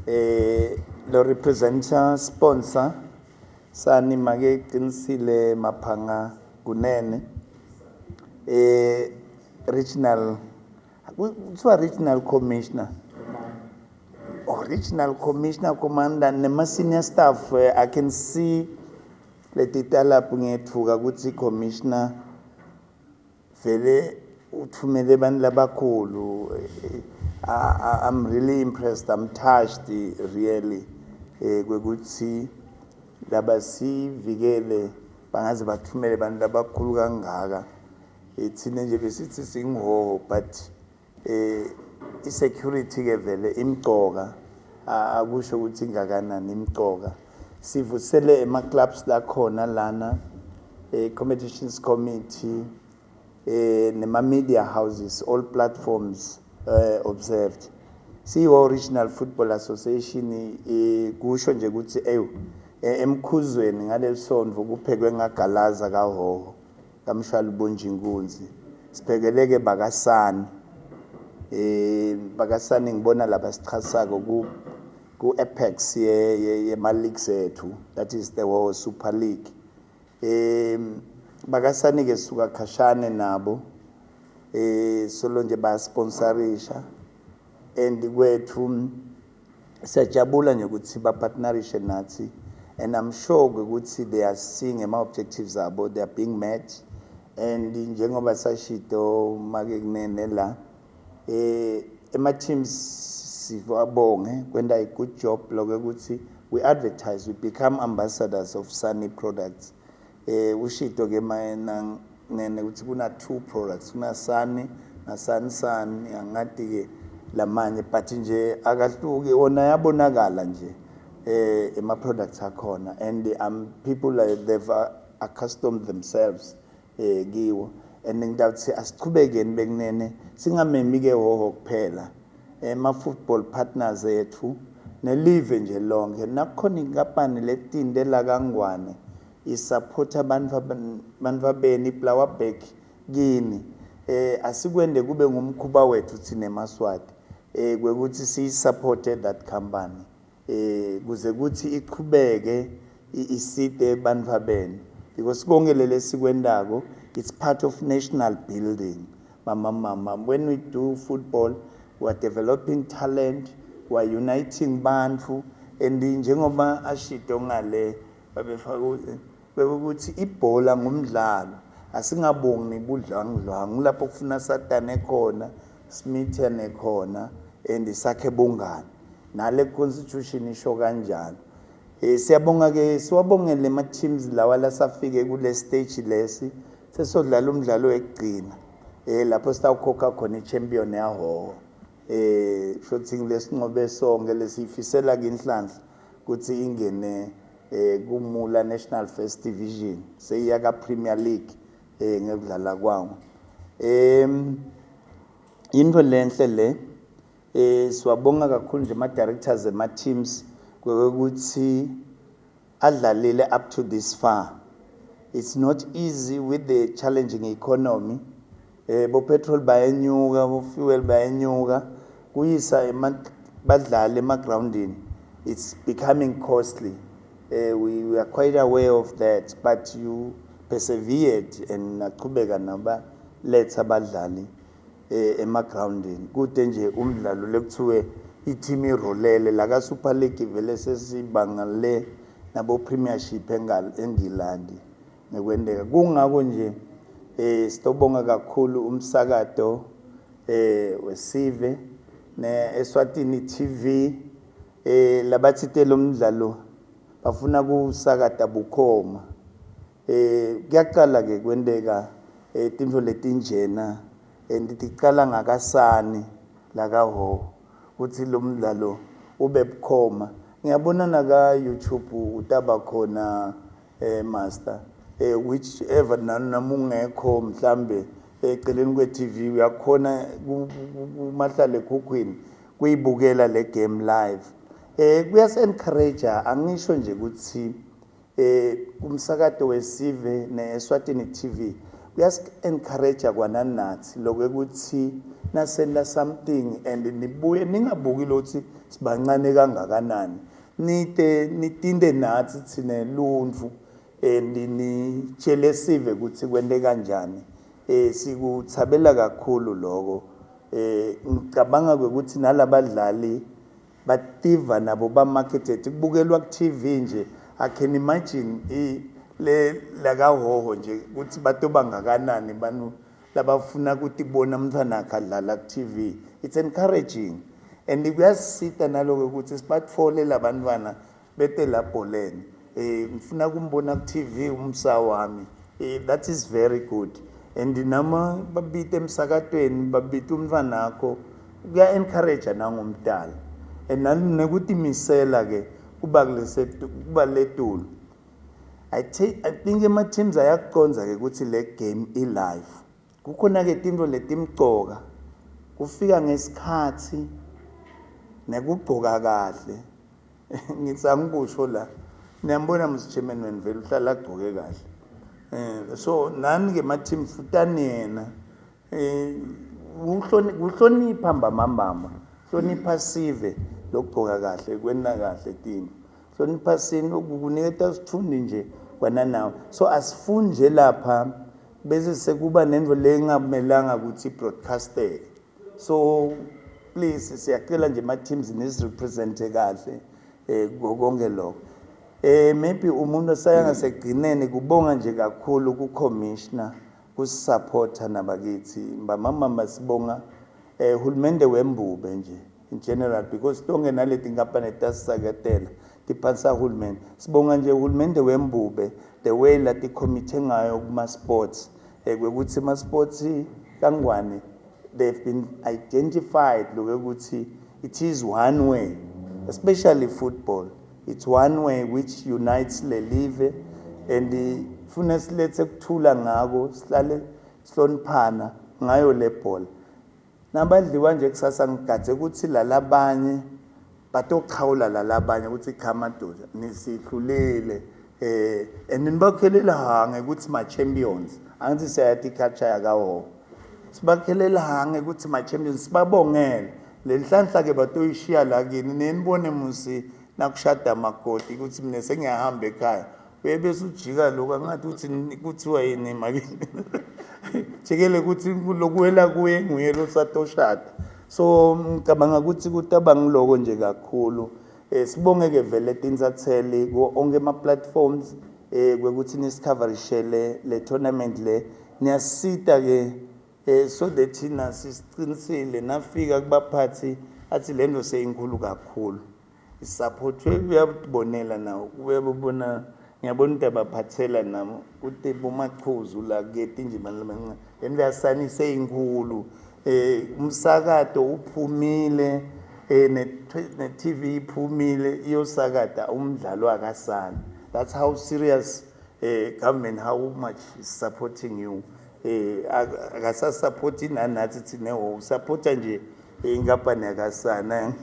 Lo representer sponsor sani make Qinisile Maphanga Kunene, regional, kuthiwa regional commissioner, oh, regional commissioner, commander nema senior staff. I can see letitalapho, ngiyethuka ukuthi commissioner vele uthumele abantu labakhulu. I'm really impressed, I'm touched really, kwekuthi laba sivikele bangaze bathumele abantu labakhulu kangaka. Thina nje besithi singihoho, but i-security ke vele imcoka, akusho ukuthi ingakanani imcoka. Sivusele ema-clubs lakhona lana, competitions committee, nema media houses, all platforms observed. Siyi Regional Football Association, kusho nje ukuthi eyo emkhuzweni ngaleli sonto kuphekwe ngagalaza kaHhohho kaMshwali Bonjinkunzi, siphekeleke bakasani, bakasani. Ngibona laba sichasako ku apex ye yema leagues ethu, that is the Hhohho Super League. Bakasani ke suka khashane nabo, solo nje bayasponsorisha and kwethu siyajabula nje ukuthi bapartnerishe nathi, and I'm sure ukuthi they are seeing ama objectives abo, they are being met. And njengoba sashito make kunene la, ema teams sivabonge kwenta a good job lokho ukuthi we advertise, we become ambassadors of Sunny products. Ushito ke mayena nene ukuthi kuna two products, kuna Sunny na Sun Sun, angathi ke lamanye, but nje akahluki wona, yabonakala nje ema products akhona, and people like they've accustomed themselves kiwo. And ngitawuthi asichubekeni bekunene, singamemi ke Hhohho kuphela, ema football partners ethu nelive nje lonke. Nakukhona inkampani letinde la kaNgwane isupport abantu, abantu beni iPlowerback kini, asikwende kube ngumkhuba wethu thina emaSwati kwekuthi siyisupport that company kuze kuthi iqhubeke isite ebantfu benu, because konke lele sikwendako, it's part of national building. Mama, mama, when we do football, we are developing talent, we are uniting bantfu. And njengoba ashito ngale babefaka bekuthi ibhola ngumdlalo, asingabongi budlwangudlwangu lapho kufuna satane khona, simithene khona and sakhe bungani nale constitution isho kanjalo. Siyabonga ke, siwabongele ama teams lawa lasafike kule stage lesi sesodlala umdlalo wekugcina, lapho sitawukhokha khona i-champion yaHhohho. Shothi lesinqobe sonke lesifisela ke inhlanhla ukuthi ingene kumula National First Division, seyiya ka Premier League ngekudlala kwawo. Into lenhle le. Siwabonga kakhulu nje ama directors ema teams ukuthi adlalile up to this far. It's not easy with the challenging economy, bo petrol bayenyuka, bo fuel bayenyuka, kuyisa badlali emagroundini, it's becoming costly. We are quite aware of that, but you persevered and naqhubeka naba letha abadlali emagroundini. Kude nje umdlalo lekuthiwe i-team irolele la ka Super League, vele sesibanga le nabo Premiership eNgilandi ngekwendeka. Kungako nje sitobonga kakhulu umsakato wesive ne Eswatini TV, labathite lo mdlalo bafuna kusakata bukhoma. Kuyaqala ke kwenteka tintfo letinjena and ticala ngakasani la kaHhohho ukuthi lo mdlalo ube bukhoma. Ngiyabona naka YouTube utaba khona, master, whichever noma ungekho mhlambe eceleni kwe-TV, uyakhona kumahlale ekhukhwini kuyibukela le game live. Kuyas encourage, angisho nje ukuthi kumsakato wesive neSwatini TV Kuyasi-encourage kwananathi lokwekuthi nasenda something and nibuye ningabuki lokuthi sibancane kangakanani, nite nitinte nathi thine luntfu and nitshele sive ukuthi kwente kanjani. Sikuthabela kakhulu lokho. Ngicabanga ukuthi nalabadlali bativa nabo ba-marketed, kubukelwa ku-TV nje. I can imagine le lakaHhohho nje ukuthi batoba ngakanani bantu labafuna ukutibona umntwana akhe adlala ku-TV. It's encouraging and kuyasisita naloko ukuthi sibatfole labantwana bete labholeni. Ngifuna kumbona ku-TV umsa wami. That is very good. And nama babite emsakatweni, babite umntwana wakho, kuya-encourage nangumdala and nekutimisela ke kuba kulese kuba letulu. I think ema teams ayakucondza ke ukuthi le game i-live. Kukhona ke tintfo letimcoka, kufika ngesikhathi nekugcoka kahle. Ngithi angikusho la, niyambona Mr Chairman, wena vele uhlala agcoke kahle. So nani ke ma team futani yena kuhlonipha mbambamba, hlonipha sive lokugcoka kahle, kwenta kahle tintfo, hlonipha sini kuniketa sitfundi nje kwana nawe. So asifuni nje lapha bese sekuba nento lengamelanga ukuthi i-broadcasteke. So please, siyacela nje ma-teams nisirepresente kahle konke lokho. Maybe umuntu osaya ngasekugcineni kubonga nje kakhulu ku-commissioner kusupporta nabakithi mbamama. Sibonga hulumende wembube nje in general, because tonke naleti nkampani tasisaketela tiphansi ahulumende. Sibonga nje uhulumende wembube, the way lati committe ngayo kuma sports, kwekuthi ama sports kangwane they've been identified lokuthi it is one way, especially football, it's one way which unites le live and funa silethe kuthula ngako, sihlale sihloniphana ngayo le bhola. Nabadliwa nje kusasa, ngigadze ukuthi lalabanye batochawula, lalabanye ukuthi cha madoda, nisihlulile and nibakhelela hange ukuthi ma champions. Angithi siyayathi culture yakaHhohho, sibakhelela hange ukuthi ma champions, sibabongele le nhlanhla ke batoyishiya la kini. Nenibone musi nakushada makoti ukuthi mina sengiyahamba ekhaya, uye bese ujika lokhu angathi uthi kuthiwa yini makini jikele ukuthi lokuwela kuye nguye losatoshada. So ngicabanga ukuthi kutaba ngiloko nje kakhulu. Sibonge ke vele tintsatseli kuwo onke ama platforms kwekuthi nisicoverishele le tournament le. Niyasita ke so that thina sisiqinisile nafika kubaphathi athi le nto seyinkulu kakhulu, isupportwe. Uyabonela nawo, uyabona, ngiyabona ukuthi abaphathela nabo kuthi bomachuzu la keti nje bantu abancane. Le nto yasani seyinkulu. Umsakato uphumile, ne TV iphumile iyosakata umdlalo akasani. That's how serious government, how much is supporting you. Akasasupporti nanathi thina, supporta nje inkampani yakasana.